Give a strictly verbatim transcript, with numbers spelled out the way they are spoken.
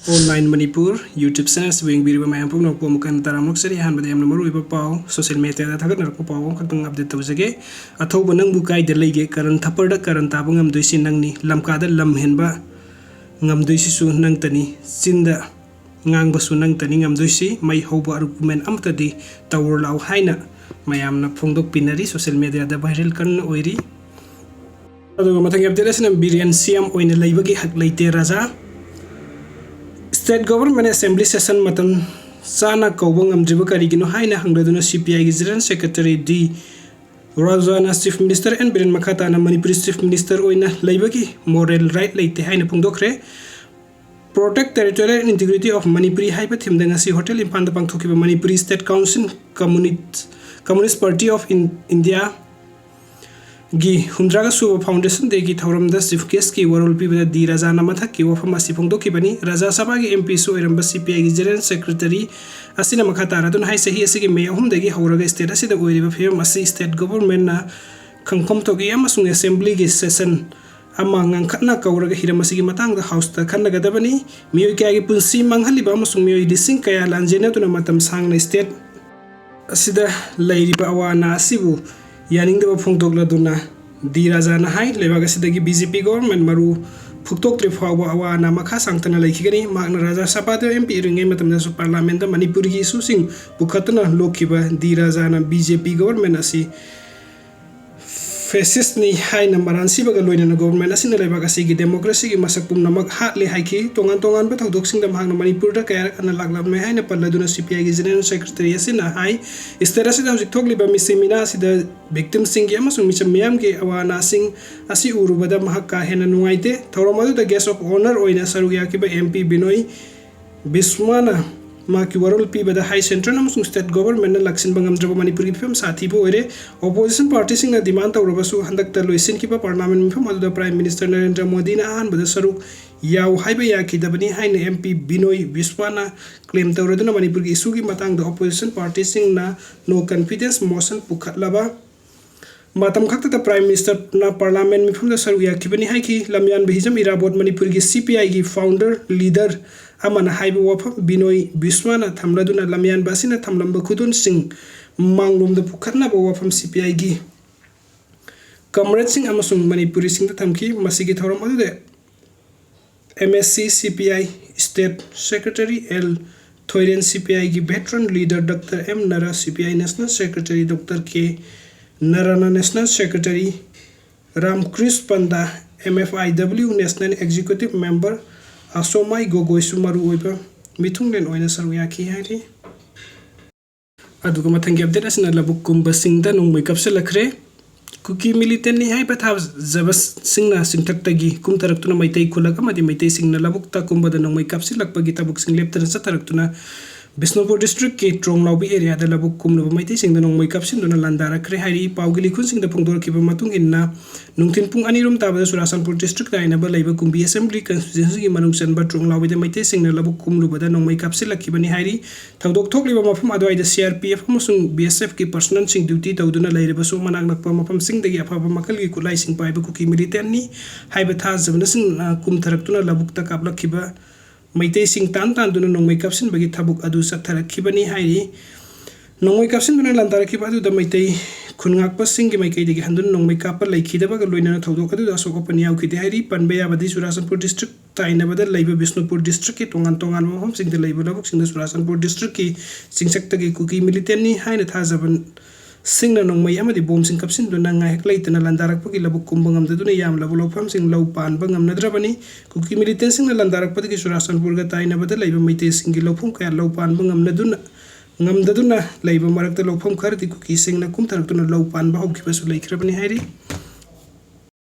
Online Manipur YouTube channel ꯑꯁꯤꯕꯨ ꯌꯦꯡꯕꯤꯔꯤꯕ ꯃꯌꯥꯝ ꯄꯨꯝꯅꯃꯛꯄꯨ ꯑꯃꯨꯛ ꯍꯟꯅ ꯇꯔꯥꯝꯅ ꯑꯣꯛꯆꯔꯤ꯫ ꯑꯍꯥꯟꯕꯗ ꯌꯥꯝꯅ ꯃꯔꯨꯑꯣꯏꯕ ꯄꯥꯎ, social media ꯗ ꯊꯥꯒꯠꯅꯔꯛꯄ ꯄꯥꯎ ꯑꯃꯈꯛꯇꯪ update ꯇꯧꯖꯒꯦ꯫ ꯑꯊꯧꯕ ꯅꯪꯕꯨ ꯀꯥꯏꯗ ꯂꯩꯒꯦ? ꯀꯔꯟ ꯊꯄꯔꯗ ꯀꯔꯟ ꯇꯥꯕ ꯉꯝꯗꯣꯏꯁꯤ ꯅꯪꯅꯤ꯫ ꯂꯝꯀꯥꯗ ꯂꯝ ꯍꯦꯟꯕ ꯉꯝꯗꯣꯏꯁꯤꯁꯨ ꯅꯪꯇꯅꯤ꯫ ꯆꯤꯟꯗ ꯉꯥꯡꯕꯁꯨ ꯅꯪꯇꯅꯤ ꯉꯝꯗꯣꯏꯁꯤ꯫ ꯃꯩ ꯍꯧꯕ argument ꯑꯃꯠꯇꯗꯤ ꯇꯧꯔꯨ ꯂꯥꯛꯎ ꯍꯥꯏꯅ ꯃꯌꯥꯝꯅ ꯐꯣꯡꯗꯣꯛꯄꯤꯅꯔꯤ꯫ Social media ꯗ viral ꯀꯟꯅ ꯑꯣꯏꯔꯤ꯫ ꯑꯗꯨꯒ ꯃꯊꯪꯒꯤ update ꯑꯁꯤꯅ ꯕꯤꯔꯦꯟ C M ꯑꯣꯏꯅ ꯂꯩꯕꯒꯤ ꯍꯛ ꯂꯩꯇꯦ ꯔꯥꯖꯥ꯫ State Government Assembly session ꯃꯇꯝ ꯆꯥꯅ ꯀꯧꯕ ꯉꯝꯗ꯭ꯔꯤꯕ ꯀꯔꯤꯒꯤꯅꯣ ꯍꯥꯏꯅ ꯍꯪꯂꯗꯨꯅ C P I ꯒꯤ General Secretary D ꯔꯥꯖꯥꯅ Chief Minister N Biren ꯃꯈꯥ ꯇꯥꯅ ꯃꯅꯤꯄꯨꯔꯤ Chief Minister ꯑꯣꯏꯅ ꯂꯩꯕꯒꯤ moral right ꯂꯩꯇꯦ ꯍꯥꯏꯅ ꯐꯣꯡꯗꯣꯛꯈ꯭ꯔꯦ꯫ Protect Territorial Integrity of Manipuri ꯍꯥꯏꯕ theme ꯗ ꯉꯁꯤ Hotel ꯏꯝꯐꯥꯜꯗ ꯄꯥꯡꯊꯣꯛꯈꯤꯕ Manipuri State Council Communist, Communist Party of In-, India ꯒꯤ ꯍꯨꯝꯗ꯭ꯔꯥꯒ ꯁꯨꯕ Foundation Day ꯒꯤ ꯊꯧꯔꯝꯗ Chief Guest ꯀꯤ ꯋꯥꯔꯣꯜ ꯄꯤꯕꯗ ꯗꯤ ꯔꯥꯖꯥꯅ ꯃꯊꯛꯀꯤ ꯋꯥꯐꯝ ꯑꯁꯤ ꯐꯣꯡꯗꯣꯛꯈꯤꯕꯅꯤ꯫ ꯔꯥꯖ꯭ꯌ ꯁꯚꯥꯒꯤ M P ꯁꯨ ꯑꯣꯏꯔꯝꯕ C P I ꯒꯤ General Secretary ꯑꯁꯤꯅ ꯃꯈꯥ ꯇꯥꯔꯗꯨꯅ ꯍꯥꯏ, ꯆꯍꯤ ꯑꯁꯤꯒꯤ ꯃꯦ ꯑꯍꯨꯝꯗꯒꯤ ꯍꯧꯔꯒ state ꯑꯁꯤꯗ ꯑꯣꯏꯔꯤꯕ ꯐꯤꯕꯝ ꯑꯁꯤ state government ꯅ ꯈꯪꯐꯝ ꯊꯣꯛꯏ ꯑꯃꯁꯨꯡ assembly ꯒꯤ session ꯑꯃ ꯉꯟꯈꯠꯅ ꯀꯧꯔꯒ ꯍꯤꯔꯝ ꯑꯁꯤꯒꯤ ꯃꯇꯥꯡꯗ House ꯇ ꯈꯟꯅꯒꯗꯕꯅꯤ꯫ ꯃꯤꯑꯣꯏ ꯀꯌꯥꯒꯤ ꯄꯨꯟꯁꯤ ꯃꯥꯡꯍꯜꯂꯤꯕ ꯑꯃꯁꯨꯡ ꯃꯤꯑꯣꯏ ꯂꯤꯁꯤꯡ ꯀꯌꯥ ꯂꯥꯟꯖꯦꯟꯅꯗꯨꯅ ꯃꯇꯝ ꯁꯥꯡꯅ state ꯑꯁꯤꯗ ꯂꯩꯔꯤꯕ ꯑꯋꯥ ꯑꯅꯥ ꯑꯁꯤꯕꯨ ꯌꯥꯅꯤꯡꯗꯕ ꯐꯣꯡꯗꯣꯛꯂꯗꯨꯅ ꯗꯤ ꯔꯥꯖꯥꯅ ꯍꯥꯏ, ꯂꯩꯕꯥꯛ ꯑꯁꯤꯗꯒꯤ B J P government ꯃꯔꯨ ꯐꯨꯛꯇꯣꯛꯇ꯭ꯔꯤ ꯐꯥꯎꯕ ꯑꯋꯥ ꯑꯅꯥ ꯃꯈꯥ ꯁꯥꯡꯊꯅ ꯂꯩꯈꯤꯒꯅꯤ꯫ ꯃꯍꯥꯛꯅ ꯔꯥꯖ꯭ꯌ ꯁꯚꯥꯗ M P ꯑꯣꯏꯔꯤꯉꯩ ꯃꯇꯝꯗꯁꯨ parliament ꯇ ꯃꯅꯤꯄꯨꯔꯒꯤ issue ꯁꯤꯡ ꯄꯨꯈꯠꯇꯨꯅ ꯂꯣꯛꯈꯤꯕ ꯗꯤ ꯔꯥꯖꯥꯅ B J P government ꯑꯁꯤ fascist ꯅꯤ ꯍꯥꯏꯅ ꯃꯔꯥꯟ ꯁꯤꯕꯒ ꯂꯣꯏꯅꯅ government ꯑꯁꯤꯅ ꯂꯩꯕꯥꯛ ꯑꯁꯤꯒꯤ democracy ꯒꯤ ꯃꯁꯛ ꯄꯨꯝꯅꯃꯛ ꯍꯥꯠꯂꯦ ꯍꯥꯏꯈꯤ꯫ ꯇꯣꯉꯥꯟ ꯇꯣꯉꯥꯟꯕ ꯊꯧꯗꯣꯛꯁꯤꯡꯗ ꯃꯍꯥꯛꯅ ꯃꯅꯤꯄꯨꯔꯗ ꯀꯌꯥꯔꯛ ꯍꯟꯅ ꯂꯥꯛꯂꯝꯃꯦ ꯍꯥꯏꯅ ꯄꯜꯂꯗꯨꯅ C P I ꯒꯤ General Secretary ꯑꯁꯤꯅ ꯍꯥꯏ, state ꯑꯁꯤꯗ ꯍꯧꯖꯤꯛ ꯊꯣꯛꯂꯤꯕ ꯃꯤꯁꯤ ꯃꯤꯅꯥ ꯑꯁꯤꯗ victim ꯁꯤꯡꯒꯤ ꯑꯃꯁꯨꯡ ꯃꯤꯆꯝ ꯃꯤꯌꯥꯝꯒꯤ ꯑꯋꯥ ꯑꯅꯥꯁꯤꯡ ꯑꯁꯤ ꯎꯔꯨꯕꯗ ꯃꯍꯥꯛ ꯀꯥ ꯍꯦꯟꯅ ꯅꯨꯡꯉꯥꯏꯇꯦ꯫ ꯊꯧꯔꯝ ꯑꯗꯨꯗ guest of honour ꯑꯣꯏꯅ ꯁꯔꯨꯛ ꯌꯥꯈꯤꯕ M P ꯕꯤꯅꯣꯏ ꯕꯤꯁ꯭ꯋꯥꯅ ꯃꯍꯥꯛꯀꯤ ꯋꯥꯔꯣꯜ ꯄꯤꯕꯗ ꯍꯥꯏ, central ꯑꯃꯁꯨꯡ state government ꯅ ꯂꯥꯛꯁꯤꯟꯕ ꯉꯝꯗ꯭ꯔꯕ ꯃꯅꯤꯄꯨꯔꯒꯤ ꯐꯤꯕꯝ ꯁꯥꯊꯤꯕ ꯑꯣꯏꯔꯦ꯫ Opposition party ꯁꯤꯡꯅ demand ꯇꯧꯔꯕꯁꯨ ꯍꯟꯗꯛꯇ ꯂꯣꯏꯁꯤꯟꯈꯤꯕ parliament ꯃꯤꯐꯝ ꯑꯗꯨꯗ Prime Minister ꯅꯔꯦꯟꯗ꯭ꯔ ꯃꯣꯗꯤꯅ ꯑꯍꯥꯟꯕꯗ ꯁꯔꯨꯛ ꯌꯥꯎ ꯍꯥꯏꯕ ꯌꯥꯈꯤꯗꯕꯅꯤ ꯍꯥꯏꯅ M P ꯕꯤꯅꯣꯏ ꯕꯤꯁ꯭ꯋꯥꯅ claim ꯇꯧꯔꯗꯨꯅ ꯃꯅꯤꯄꯨꯔꯒꯤ issue ꯒꯤ ꯃꯇꯥꯡꯗ opposition party ꯁꯤꯡꯅ no confidence motion ꯄꯨꯈꯠꯂꯕ ꯃꯇꯝ ꯈꯛꯇꯗ Prime Minister ꯅ Parliament ꯃꯤꯐꯝꯗ ꯁꯔꯨꯛ ꯌꯥꯈꯤꯕꯅꯤ ꯍꯥꯏꯈꯤ꯫ ꯂꯝꯌꯥꯟꯕ ꯍꯤꯖꯝ ꯏꯔꯥꯕꯣꯠ ꯃꯅꯤꯄꯨꯔꯒꯤ C P I ꯒꯤ founder leader ꯑꯃꯅ ꯍꯥꯏꯕ ꯋꯥꯐꯝ ꯕꯤꯅꯣꯏ ꯕꯤꯁ꯭ꯋꯥꯅ ꯊꯝꯂꯗꯨꯅ ꯂꯝꯌꯥꯟꯕ ꯑꯁꯤꯅ ꯊꯝꯂꯝꯕ ꯈꯨꯗꯣꯜꯁꯤꯡ ꯃꯥꯡꯂꯣꯝꯗ ꯄꯨꯈꯠꯅꯕ ꯋꯥꯐꯝ C P I ꯒꯤ comrade ꯁꯤꯡ ꯑꯃꯁꯨꯡ ꯃꯅꯤꯄꯨꯔꯤꯁꯤꯡꯗ ꯊꯝꯈꯤ꯫ ꯃꯁꯤꯒꯤ ꯊꯧꯔꯝ ꯑꯗꯨꯗ M S C C P I State Secretary L ꯊꯣꯏꯔꯦꯟ, C P I ꯒꯤ veteran leader Doctor M ꯅꯔꯥ, C P I National Secretary Doctor K ꯅꯔꯥꯅ, National Secretary ꯔꯥꯝꯀ꯭ꯔꯤꯁ ꯄꯟꯗꯥ, M F I W National Executive Member ꯑꯁꯣꯃꯥꯏ ꯒꯣꯒꯣꯏꯁꯨ ꯃꯔꯨꯑꯣꯏꯕ ꯃꯤꯊꯨꯡꯂꯦꯟ ꯑꯣꯏꯅ ꯁꯔꯨꯛ ꯌꯥꯈꯤ ꯍꯥꯏꯔꯤ꯫ ꯑꯗꯨꯒ ꯃꯊꯪꯒꯤ update ꯑꯁꯤꯅ ꯂꯧꯕꯨꯛ ꯀꯨꯝꯕꯁꯤꯡꯗ ꯅꯣꯡꯃꯩ ꯀꯥꯞꯁꯤꯜꯂꯛꯈ꯭ꯔꯦ꯫ ꯀꯨꯀꯤ militant ꯅꯤ ꯍꯥꯏꯕ ꯊꯥꯖꯕꯁꯤꯡꯅ ꯆꯤꯡꯊꯛꯇꯒꯤ ꯀꯨꯝꯊꯔꯛꯇꯨꯅ ꯃꯩꯇꯩ ꯈꯨꯜꯂꯛ ꯑꯃꯗꯤ ꯃꯩꯇꯩꯁꯤꯡꯅ ꯂꯧꯕꯨꯛꯇ ꯀꯨꯝꯕꯗ ꯅꯣꯡꯃꯩ ꯀꯥꯞꯁꯤꯜꯂꯛꯄꯒꯤ ꯊꯕꯛꯁꯤꯡ ꯂꯦꯞꯇꯅ ꯆꯠꯊꯔꯛꯇꯨꯅ ꯕꯤꯁꯅꯨꯄꯨꯔ district ꯀꯤ ꯇ꯭ꯔꯣꯡꯂꯥꯎꯕꯤ area ꯗ ꯂꯧꯕꯨꯛ ꯀꯨꯝꯂꯨꯕ ꯃꯩꯇꯩꯁꯤꯡꯗ ꯅꯣꯡꯃꯩ ꯀꯥꯞꯁꯤꯟꯗꯨꯅ ꯂꯥꯟꯗꯥꯔꯛꯈ꯭ꯔꯦ ꯍꯥꯏꯔꯤ꯫ ꯄꯥꯎꯒꯤ ꯂꯤꯈꯨꯟꯁꯤꯡꯗ ꯐꯣꯡꯗꯣꯔꯛꯈꯤꯕ ꯃꯇꯨꯡ ꯏꯟꯅ, ꯅꯨꯡꯊꯤꯜ ꯄꯨꯡ ꯑꯅꯤ ꯔꯣꯝ ꯇꯥꯕꯗ ꯆꯨꯔꯥꯆꯥꯟꯄꯨꯔ district ꯇꯥꯏꯅꯕ ꯂꯩꯕ ꯀꯨꯝꯕꯤ assembly constituency ꯒꯤ ꯃꯅꯨꯡ ꯆꯟꯕ ꯇ꯭ꯔꯣꯡꯂꯥꯎꯕꯤꯗ ꯃꯩꯇꯩꯁꯤꯡꯅ ꯂꯧꯕꯨꯛ ꯀꯨꯝꯂꯨꯕꯗ ꯅꯣꯡꯃꯩ ꯀꯥꯞꯁꯤꯜꯂꯛꯈꯤꯕꯅꯤ ꯍꯥꯏꯔꯤ꯫ ꯊꯧꯗꯣꯛ ꯊꯣꯛꯂꯤꯕ ꯃꯐꯝ ꯑꯗꯨꯋꯥꯏꯗ C R P F ꯑꯃꯁꯨꯡ B S F ꯀꯤ personnel ꯁꯤꯡ duty ꯇꯧꯗꯨꯅ ꯂꯩꯔꯕꯁꯨ, ꯃꯅꯥꯛ ꯅꯛꯄ ꯃꯐꯝꯁꯤꯡꯗꯒꯤ ꯑꯐꯕ ꯃꯈꯜꯒꯤ ꯈꯨꯠꯂꯥꯏꯁꯤꯡ ꯄꯥꯏꯕ ꯀꯨꯀꯤ militant ꯅꯤ ꯍꯥꯏꯕ ꯊꯥꯖꯕꯅꯁꯤꯡꯅ ꯀꯨꯝꯊꯔꯛꯇꯨꯅ ꯂꯧꯕꯨꯛꯇ ꯀꯥꯞꯂꯛꯈꯤꯕ ꯃꯩꯇꯩꯁꯤꯡ ꯇꯥꯟ ꯇꯥꯟꯗꯨꯅ ꯅꯣꯡꯃꯩ ꯀꯥꯞꯁꯤꯟꯕꯒꯤ ꯊꯕꯛ ꯑꯗꯨ ꯆꯠꯊꯔꯛꯈꯤꯕꯅꯤ ꯍꯥꯏꯔꯤ꯫ ꯅꯣꯡꯃꯩ ꯀꯥꯞꯁꯤꯟꯗꯨꯅ ꯂꯥꯟꯗꯥꯔꯛꯈꯤꯕ ꯑꯗꯨꯗ ꯃꯩꯇꯩ ꯈꯨꯟ ꯉꯥꯛꯄꯁꯤꯡꯒꯤ ꯃꯥꯏꯀꯩꯗꯒꯤ ꯍꯟꯗꯨꯅ ꯅꯣꯡꯃꯩ ꯀꯥꯞꯄ ꯂꯩꯈꯤꯗꯕꯒ ꯂꯣꯏꯅꯅ ꯊꯧꯗꯣꯛ ꯑꯗꯨꯗ ꯑꯁꯣꯛ ꯑꯄꯟ ꯌꯥꯎꯈꯤꯗꯦ ꯍꯥꯏꯔꯤ꯫ ꯄꯟꯕ ꯌꯥꯕꯗꯤ, ꯆꯨꯔꯥꯆꯥꯟꯄꯨꯔ district ꯇꯥꯏꯅꯕꯗ ꯂꯩꯕ ꯕꯤꯁꯅꯨꯄꯨꯔ district ꯀꯤ ꯇꯣꯉꯥꯟ ꯇꯣꯉꯥꯟꯕ ꯃꯐꯝꯁꯤꯡꯗ ꯂꯩꯕ ꯂꯧꯕꯨꯛꯁꯤꯡꯗ ꯆꯨꯔꯥꯆꯥꯟꯄꯨꯔ district ꯀꯤ ꯆꯤꯡꯆꯛꯇꯒꯤ ꯀꯨꯀꯤ militant ꯅꯤ ꯍꯥꯏꯅ ꯊꯥꯖꯕ ꯁꯤꯡꯅ ꯅꯣꯡꯃꯩ ꯑꯃꯗꯤ ꯕꯣꯝꯁꯤꯡ ꯀꯥꯞꯁꯤꯟꯗꯨꯅ ꯉꯥꯏꯍꯥꯛ ꯂꯩꯇꯅ ꯂꯥꯟꯗꯥꯔꯛꯄꯒꯤ ꯂꯧꯕꯨꯛ ꯀꯨꯝꯕ ꯉꯝꯗꯗꯨꯅ ꯌꯥꯝꯂꯕ ꯂꯧꯐꯝꯁꯤꯡ ꯂꯧ ꯄꯥꯟꯕ ꯉꯝꯅꯗ꯭ꯔꯕꯅꯤ꯫ ꯀꯨꯀꯤ militant ꯁꯤꯡꯅ ꯂꯥꯟꯗꯥꯔꯛꯄꯗꯒꯤ ꯆꯨꯔꯥꯆꯥꯟꯄꯨꯔꯒ ꯇꯥꯏꯅꯕꯗ ꯂꯩꯕ ꯃꯩꯇꯩꯁꯤꯡꯒꯤ ꯂꯧꯐꯝ ꯀꯌꯥ ꯂꯧ ꯄꯥꯟꯕ ꯉꯝꯅꯗꯨꯅ, ꯉꯝꯗꯗꯨꯅ ꯂꯩꯕ ꯃꯔꯛꯇ ꯂꯧꯐꯝ ꯈꯔꯗꯤ ꯀꯨꯀꯤꯁꯤꯡꯅ ꯀꯨꯝꯊꯔꯛꯇꯨꯅ ꯂꯧ ꯄꯥꯟꯕ ꯍꯧꯈꯤꯕꯁꯨ ꯂꯩꯈ꯭ꯔꯕꯅꯤ ꯍꯥꯏꯔꯤ꯫